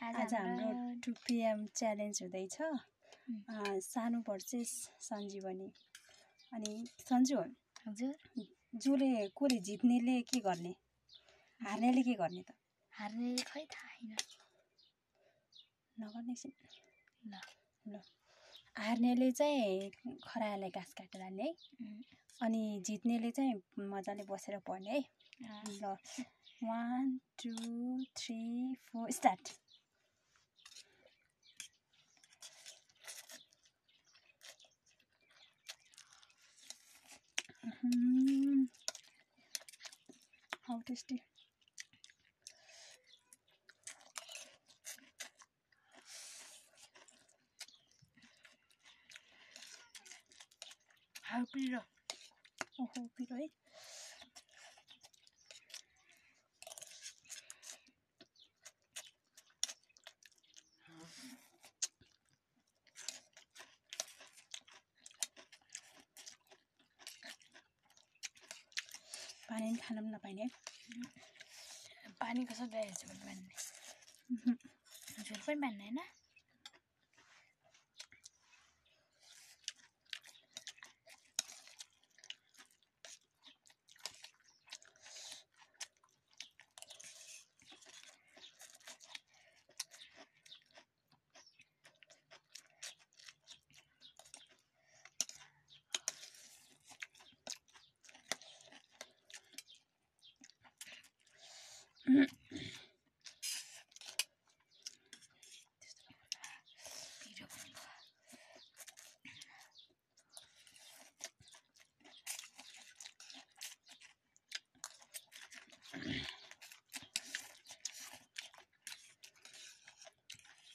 आज हाम्रो 2 PM challenge हुँदैछ। सानो पर्चेस सञ्जीवनी। अनि सन्जु हजुर कसले जित्नेले के गर्ने, हार्नेले के गर्ने त? हार्ने खै थाहा छैन। नगर्ने एकछिन। ल ल हार्नेले चाहिँ खरायोलाई घाँस काटेर हाल्ने है। अनि जित्नेले चाहिँ मजाले बसेर पढ्ने है। ल 1 2 3 4 स्टार्ट। How tasty. हाउ पिरो। ओहो पिरो है। पानी खान पनि नपाइने है। पानी कसो गयो झोल बान्ने। झोल पनि बान्ने होइन।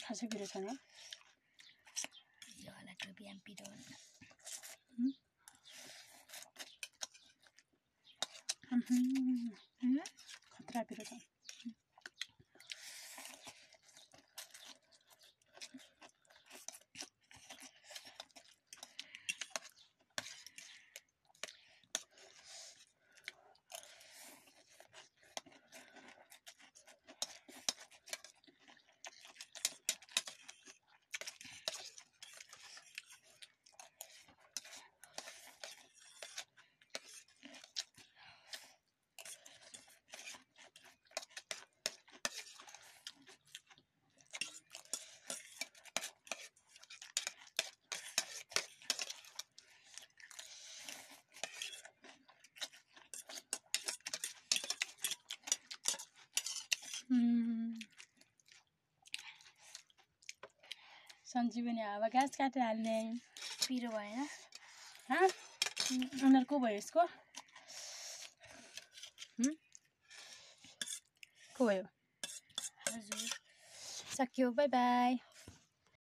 खासै पिरो छैन। यो होला 2 PM पिरो। खतरा पिरो छ। सञ्जीवनी अब घाँस काटेर हाल्ने। पिरो भएन। उनीहरू को भयो यसको? को भयो? हजुर सक्यो, बाई बाई।